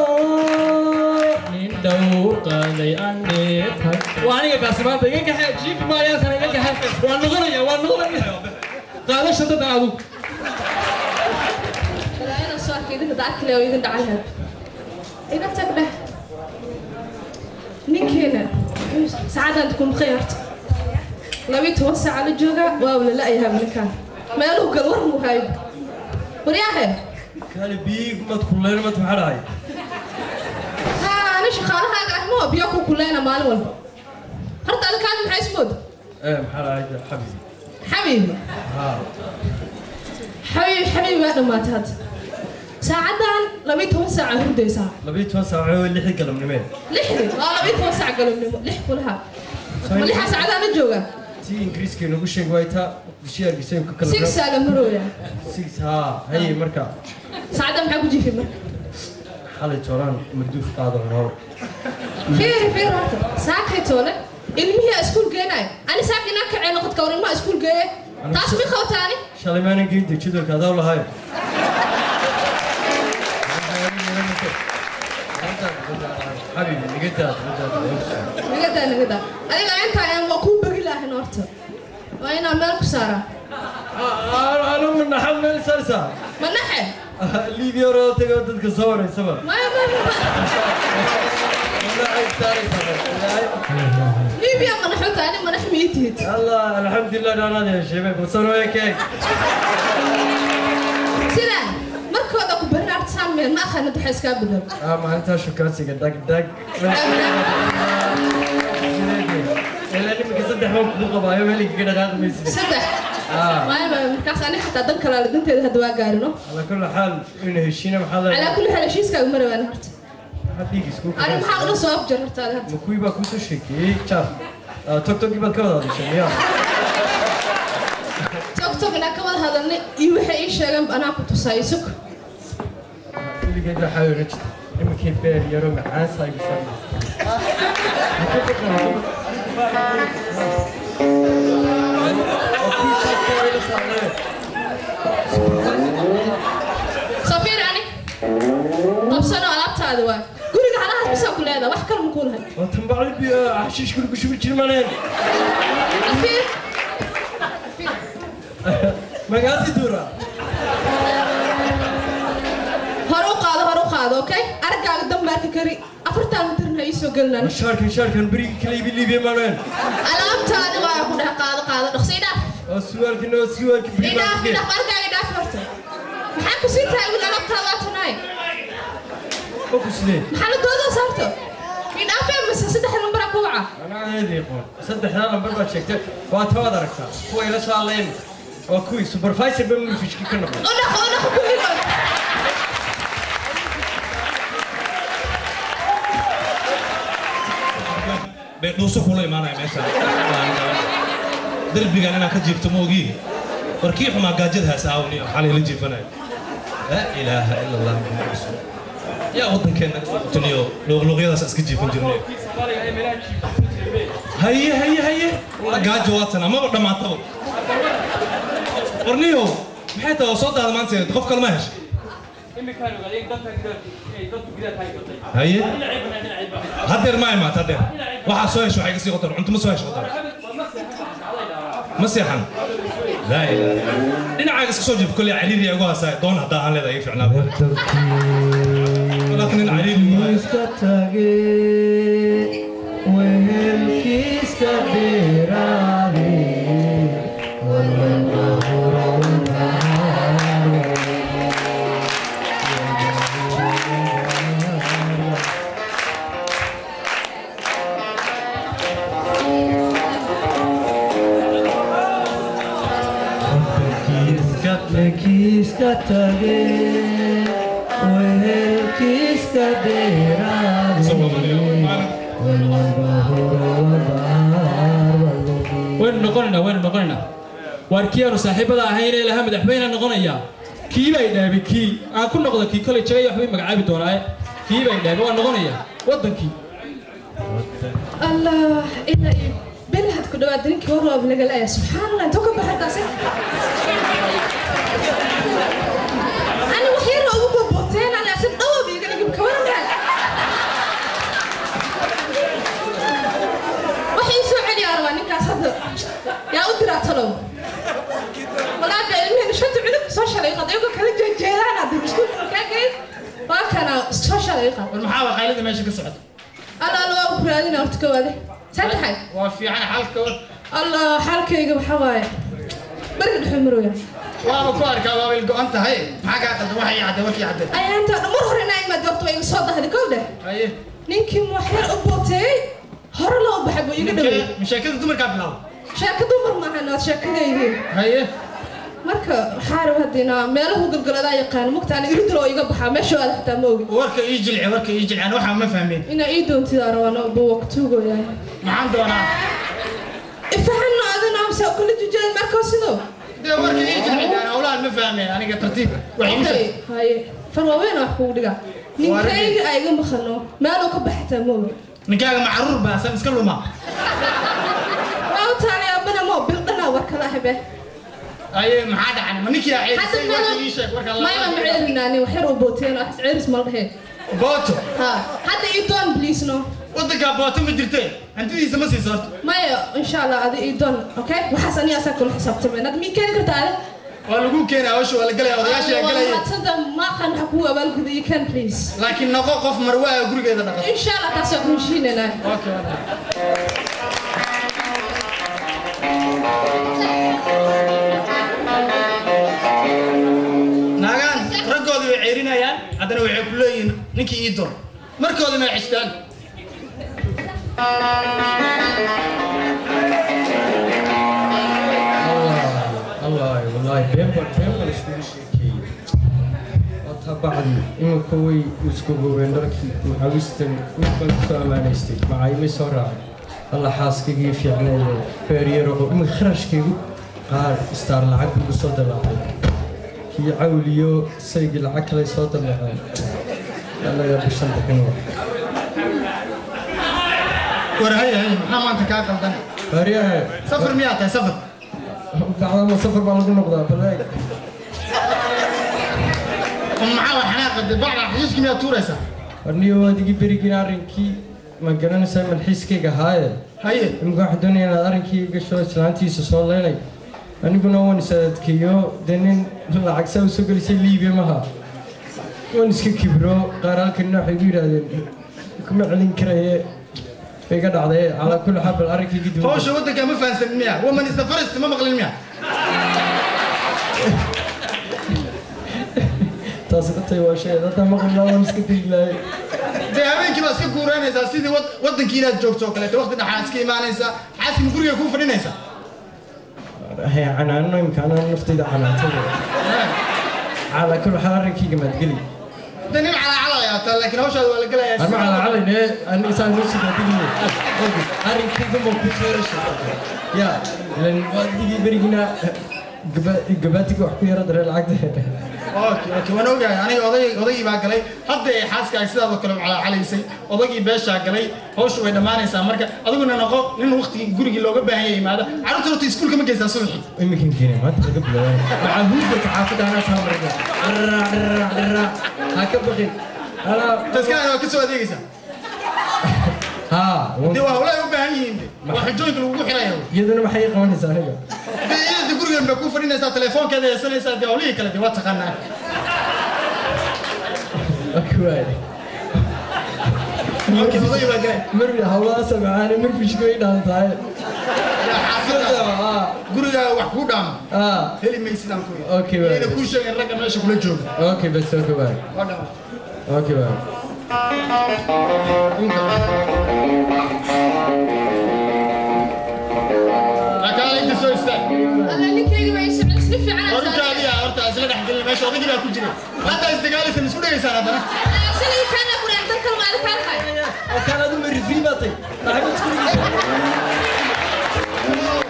nin dhowr qaaday andheefay. Waa aniga kaasi maanta iga kaxe, jiifi maayo halkan, iga kaxe, waan noqonaya, waan noqonaya. Qaado shantadan adigu. Balaayada soo arkay idinka dacakle oo idin dhacay. Iga tag dheh. Ninkeena saacadaan ku maqay horta. 12 saac la joogaa waa wala la'yahay ninkaan. Meeluu gal war muu hayo. Waryaahe. Kali biig mad kuleen mad maxaa dhahay? Haa, ani shaqaalahaaga ah ma biyo ku kuleena maalin walba. Horta adiga maxay ismood? Maxaa dhahay xabiibi. Xabiibi. Haa. Xabiibi xabiibi waa dhamaatay hadda. Saacadan 12 saac hurdaysaa. 12 saac oo 6 galabnimo. 6 waa 12 saac galabnimo 6 kulaha. Ma 6 saacadaan la joogaa? Si Ingiriiska nagu sheeg wayta dushiyaarkiisa ku kala. 6 saac marooya. 6 haa, hay marka. Saacada maxaa ku jiifay marka? Xalay toolaan marduuf qaado hore. Fiir fiir horta. Saakay toole ilmihi iskuul geenay. Ani saak inaa kacay noqod ka war ilmaha iskuul geeye. Taas mi qabtaani? Shalay maanan geynta jadwalka adaa lahayn. Xabiibi nigadaa nigadaa nigadaa. Adiga inta ayaan waa kuu bagi lahayn horta. Waa inaan meel ku saaraa. Anu ma naxan meel saarsaa? Ma naxe? Liibiya hore oo tago dadka soo wareysaba. Maya maya maya. Liibiya ma naxunta ani ma nax mii tihid. Allah alxamdulillah dhaanaad heshay balsan way keeg. Sida markooda ku barin arta saameen ma aqaan waxa iska bedel. Maalinta shukaansiga dag dag. Ilaa nimanka 3 baan kugu qabaayo meel igaga dhaqaaqi maysid. 3. Maya maya markaas ani xataa dan kale danteeda hadda waa gaarino. Ala kulli xaal in heshiina maxaa la. Ala kulli xaal heshiiskaaga ma rabaan horta. Maxaa dhiig isku Ani maxaa ula soo afjar horta hadda. Ma kuwii baa kuu soo sheekeeyey jaar. Tog togii baad ka wada hadashay miyaa? Tog tog inaan ka wada hadalnay iyo waxay ii sheegeen anaa ku tusay isug. Weligeed waxaa oran jirtay nimankii beer yaro macaan saa igu saaraysa. Safiir ani qabsano alaabtaada waa guriga halahaas bisaa ku leedahay wax kale ma kuu lahay. Waa tan bacdi xashiishka lagu shubi jirmaneen. Safiir Magaasi tuura. Hore u qaado okay argaaga dambe arki kari 4 mitirna ii soo gelinaan. Shaarkan beriga kale ibi Liibiya maaneen. Alaabtaada waa ku dhaha qaado qaado dhaqso i dhaaf. Oo suwaalkii noo suwaalkii beriga. I dhaaf argaaga dhaaf horta. Maxaa ku sii tahay wiil alaabtaada waa tanaay? Oo ku sidee? Maxaa la doodaa saarto? I dhaafee mise 3 lambar ku waca? Anaa eedii qoon. 3 lambar baad sheegtay waa tawaad aragtaa. Kuwa ila soo hadlayeen waa kuwii supervisor ba mulfishki ka noqday. U dhaq kulligood. Dhuuso kula imaanaya meesha. Darbigan inaan ka jiifto ma ogi. Warkii xumaa gaajada haas aawni xalay la jiifanayo. Laa ilaaha illa Allah Muhammad rasuul. Yaa waddankeena taniyo luuqluuqyadaas iska jiifan jirnay. Haye haye haye. Gaajo waatan amaba dhamaataba. Warniyo maxay tahay soo daada maanta qof kale ma heshay. Haye hadeer ma imaat hadeer waxaa soo hesho waxay kasii qotor cunto ma soo hesho qotor ma seexan laa ilaaha dhinacaaga iska soo jiif kolley cariiri ugu hasaa doon haddaa aan leedahay ficnaa laakiin nin cariiri iska tage wehelkiiska dheeraade Kiska tage wehelkiiska dheeraade waynu noqonaynaa waar kii aanu saaxiibada ahayn ee lahaa madaxweyne noqonaya kii bay dhaabay kii aan ku noqdo kii kale jagay waxbay magacaabi doonaa kii bay dhaabay waan noqonaya wadankii. Allah ila bilhad ku dhawaad ninkii war loo laga leeyahay subxaanallah intuu ka baxay taasi. Ani wax yar ugu boboteen ani asin dhawab iga dhigib ka waran. Wax ii soo celiya arwaa ninkaas hadda yaa u diraa talow. Walaa ilmihi shanta cunug soo shalay qad iyagu kala jeejeedaan hadda iskuulka markaa geyn waa kana soo shalay. iga qaad. War maxaa waa qaylada meesha ka socota? Alla alla waa ku raadina horta kawaade. Saa tahay? Waa fiican xaalka war. Allah xaalkayga waxaa waaye. Bariga dhexe marooya. Waaba ku arkaa waaba il go'an tahay. Maxaa kaa qaldan waxa ii cadday warkii cadday. Ay anta mar hore inaa imaad horta waa iga soo dahday kow dheh. Haye. Ninkii waxyar u booteeyey hore loo baxay buu iga dhawey. Sheekada dumarkaa bilaabo. Sheeko dumar maahan waa sheekadaydii. Haye. Marka waxaa raba hadda inaa meelahu galgaladaa yaqaan mugta ani iridul oo iga baxaa meesha aad xitaa ma ogi. Warka ii jilci warka ii jilci ana waxaa ma fahmin. Inaa ii doontidaa rabaan oo buu waqtugoyaa. Maxaan doonaa? Ifahanno adana amsa kula jujeen markoo sidoo. Dee warka ii jilci daan howlahan ma fahmeen aniga tartiib. Wax ii sheeg. Haye far waaweyn wax kugu dhigaa. Ninkayga ay iga maqano meeluu ka baxay xitaa ma ogi. Ninkaaga macruur baa san iska luma. Waa u taanay abana ma bil dhanaa war kala ahabe. Aye maxaa dhacay ma ninkii aa ceerisay warka ii sheeg warka la. Ma ceerinaani wax yar u booteen wax ceeris ma dhahe. Booto. Ha hadda ii doon please no. Wadanka booto ma jirtee hantidiisa ma siiso horta. Maya insha Allah adi ii doon okay waxaas aniga asaa kula xisaabtamay nad mii keeni kartaa adi. Waa lagu keenaa hawsha waa la galaya odayaasha yaa galaya. Mahadsanta ma aqaan waxa kugu abaalguda you can please. Laakiin noqo qof marwaa gurigeeda dhaqan. Insha Allah taas waa ku heshiinaynaa. Okay. Naagaan raggooda way ceerinayaan haddana waxay ku leeyihiin ninkii ii doon markooda may ceshtaan. Allah wallahi been baan iskugu sheekeeyey. Wataa bacdi iminka way isku goween dharkii macawistan mid baan kusoo ammaanaystay macaymay soo raacay. Allah xaaskaygii fiicneeye beeryaro iminka kharashkaygu qaar istaar lacag buu soo dalaacay. Kii cawliyo saygii lacag kale soo dalaacay. Alla yaa bishan bixin wax. War haye haye maxaa maanta kaa qaldan? Baaryahe. Safar miyaa tahay safar? Bacdama safar baa lagu noqdaa baleeg. Maxaa waa xanaaqa dee bacda xashiishkii miyaa tuuraysaa? Warniyo waad igi berigin arrinkii ma garanaysaa malxiiskayga haaye. Haye. Imika waxaan doonayaa inaad arrinkii gasho islaantiisa soo leynay. Aniguna waan is adkeeyo dee nin lacag saa u soo gelisay Liibiya maha. Waan iska kibro qaar halkan waxay igu yidhaahdeen kuma celin karaye. Iga dhacday calaa kulli xaal bal arrinkii gidib. Hawsha waddanka ma fahansan miya? Woman is the first ma maqlin miya? Taasi intay waa shay hadda maqli lahaa waan iska digi lahay. Dee habeenkii baa iska guureynaysaa sidii waddankii inaad joogto oo kaleeto waqti dhaxaa iska imaanaysaa xaaskii guriga kuu fadhinaysaa. Hee canaano imka anaa naftayda canaantay. Calaa kulli xaal arrinkayga maadgeli. Dee nin calaacala ayaa taa laakiin hawshaada waa la gelayaa. Arma calaacalayne aniga saan noo sii daadigiye. Arrinkayga ma ku soo rashay. Yaa ilan waadigii berigina gabaatiga wax ku yara daray lacagta. Okay okay waan ogahay aniga odaygii baa galay hadda ay xaaskaaga sidaadoo kale u calaacalaysay odaygii beeshaa galay hawshu way dhammaanaysaa marka adiguna noqo nin waqtigii gurigii looga baahan yahay yimaada carruurta horta iskuulka ma geysaa subaxii. Iminkan keenay maanta laga bilaabay. Maxaa huufka xaafadda anaa soo maray. Raac raac raac ha ka baqin. Alaa taskaana waa ka soo adeegaysaa. Haa. Dee waa hawlaha u baahan yihiin de waa xujooyinka lagugu xiraya. Iyaduna maxay ii qabanaysaa aniga? Dee iyada gurigan baa kuu fadhinaysaa telefoonkeeda heesanaysaa dee hawlihii kale dee waa taqaanaa. Okay waay. Okay oday baa galay. Marbi hawlaha samcaane marfishka way dhaantahay. Xaafadda gurigaaga wax kuu dhaama. Heli maysid aan ku yidhi. Okay waay. Iyana kuu sheegeen ragga meesha kula jooga. Okay bas okay waay. Waa dhamaatay. Okay waay. Lakaala inta soo istaag. Alla ninkayga waa ii socon si fiican aad Horta adiga horta isla dhex gelin meesha odaygii baa ku jira. Hadda isdagaalaysan isku dhegaysaan haddana. Sida ii kaana ku reebtan kalma adiga kaa tahay. Kan adu ma rifri baatay. Maxamed isku dhigaysaa.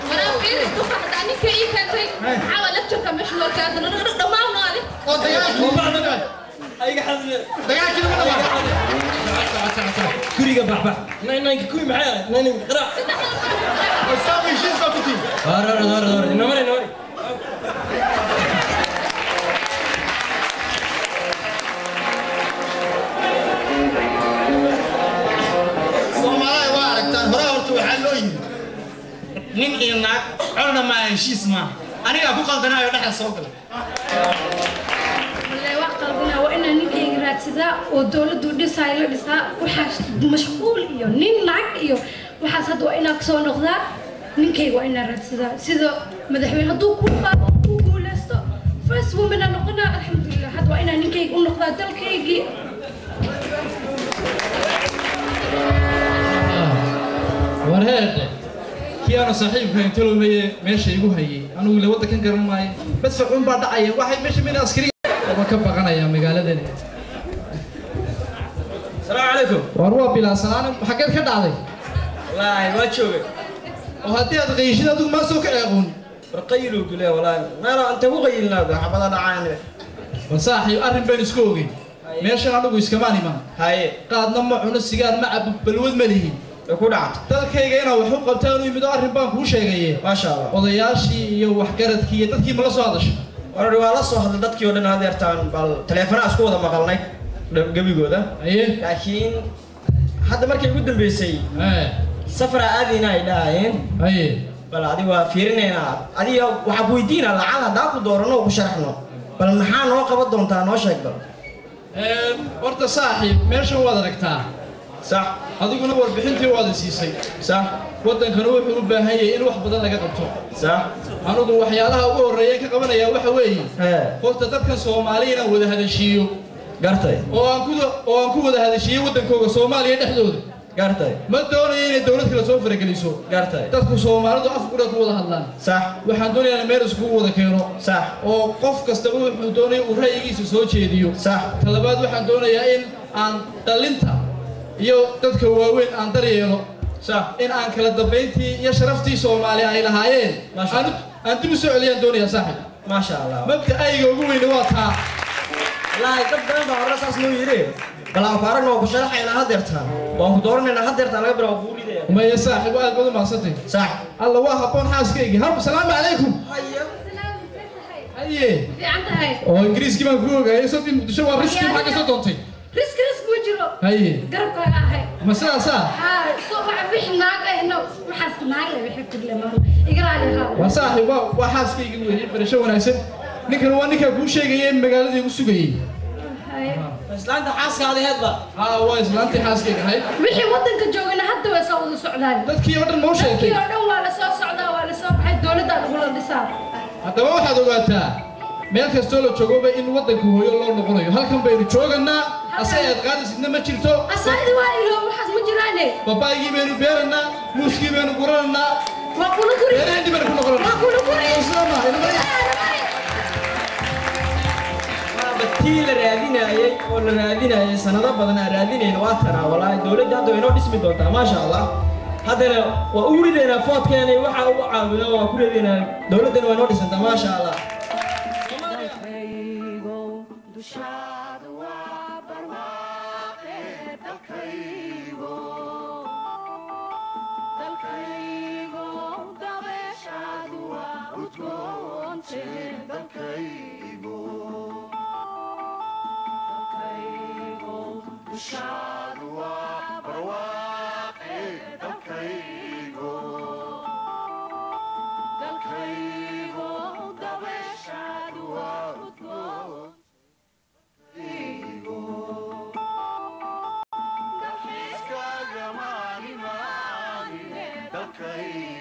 Waraa fiiri duqa hadda ninka ii keentay. Maxaa waa lecture-ka meesha loo keenay dhammaan noole. Oo dagaalkii ma dhammaan. Ayaga xadle. Dagaalkii ma dhammaan. Guriga baxbax. Nine nine kuwi maxay ahayd? Nine nine qiraac. Saami heshiis baa ku tihi. Hore hore hore hore. Inoo mari inoo mari. Soomaaliya waa aragtaan hore horta waxaa loo yidhi nin iyo naag colna maa heshiis maaha anigaa ku qaldanaayo dhexda soo galay. Wallahi waa qaldanaa waa inaan ninkayga raadsadaa. raadsadaa oo dowladdu dhisaay la dhisaa. Waxaas mashquul iyo nin lacag iyo waxaas hadda waa inaa kasoo noqdaa. Ninkayga waa inaa raadsadaa sida madaxweyne hadduu ku qaado ku guuleysto, first woman aan noqonaa, alxamdulilah. Hadda waa inaa ninkayga u noqdaa dalkaygii. War heedhe, kii aanu saaxiibka intalowmaye meesha igu hayay, anigu ila waddankan garan maayo. Madfac uun baa dhacaya, waxay meesha mina askari waa ka baqanayaa magaaladani. Asalaamu calaykum. War waa bilaa salaan, xaggeed ka dhacday? Wallaahi waa joogay. Oo haddii aad qayshid adigu maa soo ka eeqoon? War qayiluu gule wallaahi, meela inta ku qayilnaado xabada dhacaan. War saaxiib, arrin baynu isku ogey. Meeshan anigu iskamaan iman. Haye. Qaadna ma cuno, sigaar ma cabo, balwad ma lihin. Ku dhacta. Dalkayga inaan wax u qabtaan u yimid oo arrin baan kuu sheegaye. Maasha Allah. Odayaashii iyo waxgaradkii iyo dadkii ma la soo hadashay? War waa la soo hadlay dadkii oo dhan hadeertaan, bal taleefanaa isku wada maqalnay gebigooda. Haye. Laakiin hadda markii ugu dambeysay safaraa aadayna ay dhahayeen. Haye. Bal adiga waa fiirinaynaa, adiga waxaa ku weydiinaa lacag haddaan ku doorano oo ku sharaxno, bal maxaa noo qaban doontaa, noo sheeg bal. Horta saaxiib, meeshan waad aragtaa. Sax. Adiguna warbixintii waad siisay. Sax. Waddankana wuxuu u baahan yahay in wax badan laga qabto. Sax. Anigu waxyaalaha ugu horreeya ka qabanayaa waxa weeye horta dadkan Soomaaliya inaan wada hadashiiyo. Gartay. Oo aan ku wada hadashiiyo waddankooga Soomaaliya dhexdooda. Gartay. Ma doonayo inay dowlad kale soo farageliso. Gartay. Dadku Soomaalidu af qura ku wada hadlaan. Sax. Waxaan doonayaa in meel iskugu wada keeno. Sax. Oo qof kastaba wuxuu doonayo uu ra'yigiisa soo jeediyo. Sax. Talabaad waxaan doonayaa in aan dhalinta iyo dadka waaweyn aan daryeelo. Sax. In aan kala dambeyntii iyo sharaftii Soomaaliya ay lahaayeen aan dib u soo celiyaan doonayaa saaxiib. Maasha Allah. Mabda'ayga ugu weyni waa taa. Wallaahi dad badan baa hore saas noo yidhi, bal aan ku aragno, waa ku sharaxaynaa hadeertaan, waan ku dooranaynaa hadeertaan, laga bilaabo kugu ridaya. Maya saaxiib, aad baad u mahadsantay. Sax. Alla waa habboon xaaskaygii. Har salaamu calaykum. Haye. Fiican tahay. Oo Ingiriiskii baan ku ogaayay sodii Muqdisho waa riski, maxaa ka soo doontay? Risk risk ma jiro. Haye. Garabkaaga ahay. Ma sidaasaa? Haa, soo waxa wixii naag ahna waxaas naag leh wixii kudle maama igraali haa. Waa saaxiib, waa xaaskaygii weeye, barasho wanaagsan. Ninkan waa ninkaa kuu sheegayay magaaladii igu sugayay. Islaanta xaaskaada ahayd ba? Haa, waa islaantii xaaskayga ahayd. Wixii waddanka joogana hadda way soo wada socdaan. Dadkii oo dhan ma u sheegtay? Dadkii oo dhan waa la soo socdaa, waa la soo baxay, dowladdaa lagula dhisaa. Haddaba waxaad ogaataa meel kastoo la joogoba in waddanka hooyo loo noqonayo. Halkan baynu jooganaa, asay aad qaadaysidna ma jirto. Asaydi waa ilo, waxaas ma jiraane. Babaygii baynu beeranaa, muuskii baynu gurananaa. Waa kula guri. Beeraheenii baynu ku noqonanaa. Waa kula guri. Islaama, inamaya. Tii la raadinayay oo la raadinayay sanado badan aan raadinayn waa tanaa. Wallaahi dowladda hadda way inoo dhismi doontaa, maasha Allah. Haddana waa u ridaynaa foodkeena, waxa ugu caawina waa ku ridaynaa, dowladdana waa inoo dhisantaa, maasha Allah. Dalkaygo.